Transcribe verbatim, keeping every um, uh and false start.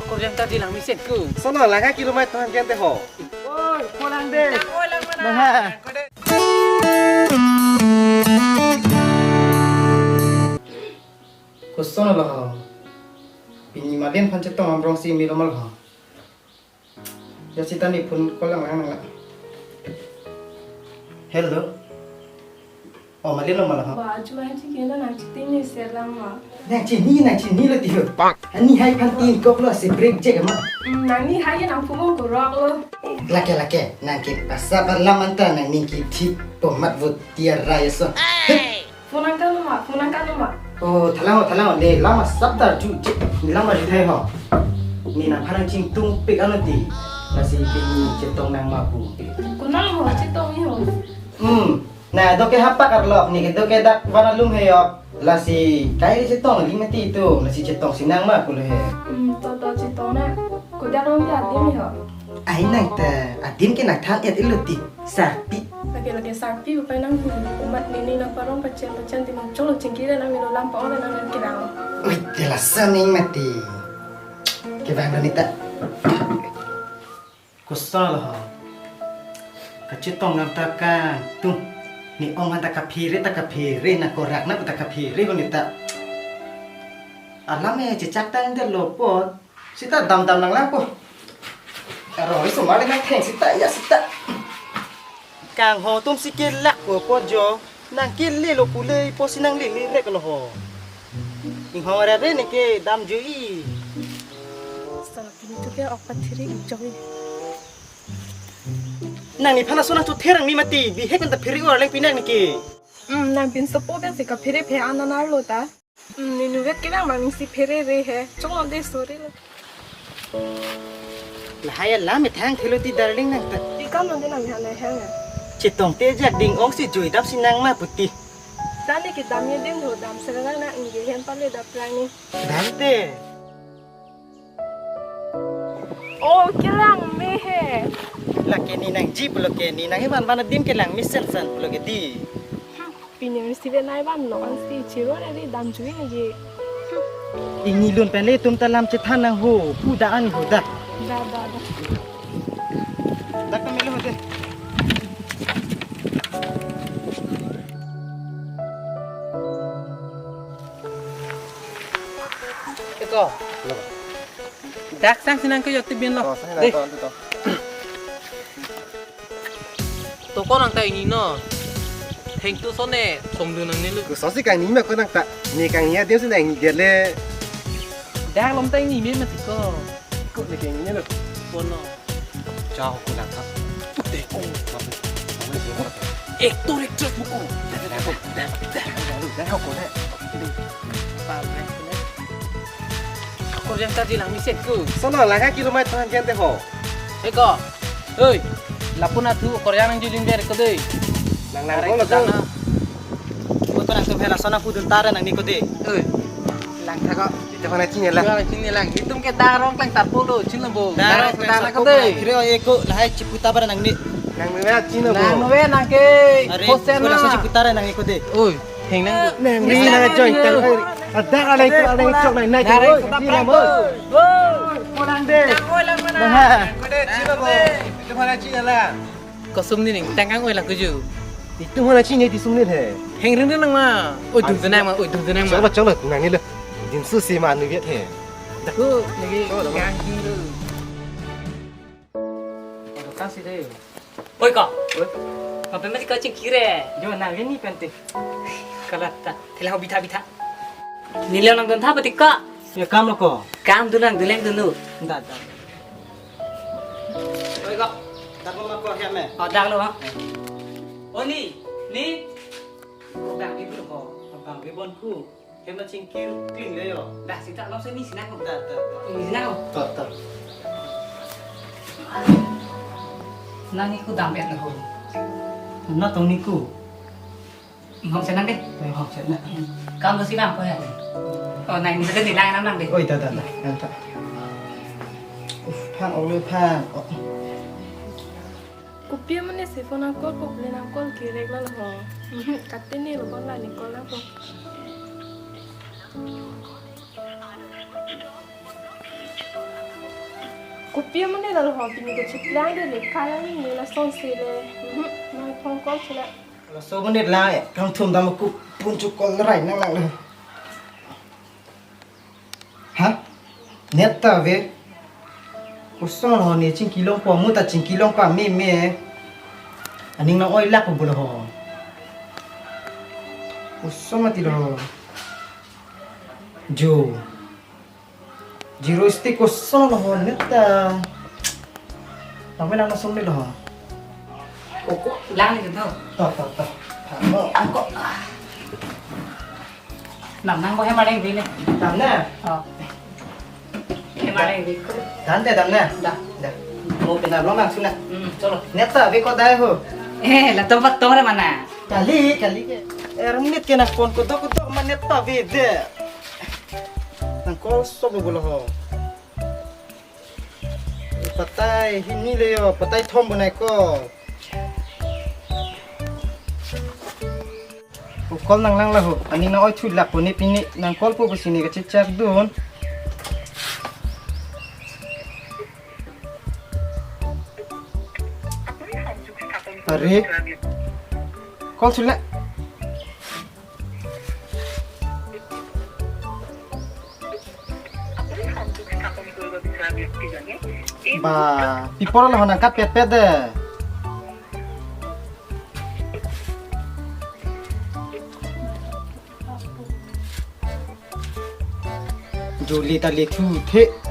Korjang ta di lang mesen ko. Sono langha kilometer han gente ho. Oi, pulang deh. Oi, lang mana? Nah. Koson lo ho. Pini Malin aphan chetong ambrong si milo mal ho. Ya sita ne phone call lang lang lang. Hello. Oh, Malin lo mal ho. Ba, cuma aja kena nang chatting ni share lang ma. Nang chini, nang chini lo tiho. Ani hai aphan tin kok lo si break je ma. Hmm, nang ni hai nang phone ko rok lo. Lake lake, nang ke pasap alam anta nang ni ki thip po mat vot tiar raya so. Phone nang kan ma, phone nang kan ma. Oh, thalang ho, thalang ho, ne lama sap dar ju je, ne lama ju thai ho. Ne nang pharang ching tung pik ano ti. Lasi pini chetong nang ma pu. Kunang ho, chetong ni ho. Hmm. Na, do ke hapak arlok ne ke, do ke dak vana lum he yok. Lasi kai chetong li mati tu, lasi chetong si nang ma pulo he. Hmm, to to chetong na. Kodak long ke adim ni ho. Ai nang ta, adim ke nang than et ilo ti, Sarpi. Lake lake Sarpi upai nang hu. Umat nini nang parong pacen pacen ti nang cholo chingkiri nang milo lam pa ong nang nang kirang. Ui, tela saning mati. Ke bang do nita. Koson lo ho. Kachetong nang ta kangtung. Ne ong han ta kaphere ta kaphere, nang korak nang ta kaphere ho nita. Alam e chechak ta nang lo pot. Sita dam dam nang lang po. Aro, isu mali nang theng sita, ya sita. Kangho atum si kelak po po jo. Nang kele lo pule po si nang lele rek lo ho. Inghong rere ne ke dam jui. Sala pini tu ke ok pathiri joi. Nang ni phana so nang chother nang ni mati. Bihek nang ta phiri or leng pinak ne ke. Hmm, nang pinso po ben si kaphere phe ananar lo ta. Hmm, ne nuvet ke nang mami si phere re he. Chong lo de sorry lo. Lahai alam ethang thelo ti darling nang ta. Ikam nang de nang hana hang. Chetong te jak ding ong si jui dam si nang ma puti. Tani ke dam ye din ho dam serang nang nang nge hem pale dap lang ni. Dam te. Oh, kelang me he. Lake ne nangji pulo ke, ne nang ivan van adim kelang mesen san pulo ke di. Hmm, pini mesti be nai van lo an si chiro re di dam jui ne je. Ingni lun pen le tum ta lam chethan nang ho, hu da an ho da. Da, da, da. Da ka melo ho de. Eko. Dak sang si nang ke yot tibin lo. Oh, sang si nang. Deh. To, to, to. To ko nang ta ingni no. Theng tu sone, som du nang ni lu. Ko so si kangni ma ko nang ta. Ne kangni adim si nang ingni dia le. Dak lom ta ingni me mati ko. Ko ne kangni lo. Kono. Chao ko lang ta. Pute ko. Actor, actress buku. Dah, dah, dah, dah, dah, dah, dah, dah, dah, dah. Korjang ta di lang mesen ko. Sono langha kilometer han gente ho. Eko. Oi. Lapu na tu korjang nang juling ber ko de. Nang nang ko lo ko. Ko to nang tu phela sona pudun tare nang ni ko de. Oi. Lang tha ko. Itu mana chini lang. Lang chini lang. Itum ke darong klang tarpo lo chini bo. Darong klang tarpo ko de. Kiri eko lahai chiputa bar nang ni. Nang ni chini bo. Nang we nang ke. Are, kosen ko rasa na. Chiputa nang ni ko de. Oi. Heng nang. Nang ni nang join tang. Ada alai ko alai chok nang nang. Dareng oi, kita di prank nama. Oi, pulang deh. Nang oi lang mana? Nah. Kode china bo. Itu mana china lang? Kosum ni ning tang ang oi lang kuju. Itu mana china di sumni he. Heng ring ring nang ma. Oi dum dum nang ma, oi dum dum nang ma. Chalo chalo nang ni le. Din su si ma nu viet he. Ku lagi chalo, chalo. Yang hing lu. Aduh, kasih deh. Oi ko. Oi. Apa mesti kau cingkir eh? Jo, nang ini penting. Kalat ta. Thela hobi tha bitha. Nilo nang don tha pati ko. Ya kam lo ko. Kam dun nang dun leng dun nu. Nda, nda. Oi ko. Dak lo ma ko ya me. Oh, dak lo ha. Oh ni, ni. Ko bang ibu ko. Bang ibu ku. Hem na chingkir kling le yo. Dah, sita lo sini sini aku. Dah, dah, dah. Ini sini aku. Dah, dah. Nang ni ku dam bet na ho. Na tong ni ku. Inghong senang deh. Inghong senang. Kamu sini aku ya. Oh, nang ini tadi lang nang deh. Oh, dah, dah, dah. Dah, dah. Uf, phan, oh, phan. Oh. Kopi mane si phone nang call ko, le nang call kirek la ho. Katene lo kon la ni call nang ko. Kopi amonit lo ho, pini kachiplang de le, kalang ne lason si le. Mhm, nang phone call sila. Laso amonit lang, eh, kangthum dam ko pun chu call rai nang lang lo. Ha? Net ta ave. Koson lo ne chingki longpo, mo ta chingki longpo meme. Aning nang-oi lak ko bolo ho. Koson mati lo. Jo. Zero stick koson lo ho net ta. Tame lang na sum lo ho. Koko lang ni to. To, to, to. Ako. Nam nang ko hem areng bile. Dam na? Oh. Hem areng bile. Dam de, dam na? Da. Da. Mo pinda lo mang suna. Hmm, chalo. Net ta ave ko dai ho. Eh, latum patong re mana? Kali, kali ke. Er net ke nang phone ko dok dok ma net ta ave de. Nang call so bolo ho. Patai hini le yo, patai thom bonai ko. Ko call nang lang la ho. Aning nang-oi thu lak ko ne pini nang call po pusi ne kachechak dun. Are. Call thu lak. Ba, pi apor lo ho nang kat pet pet de. Juli ta le thu the.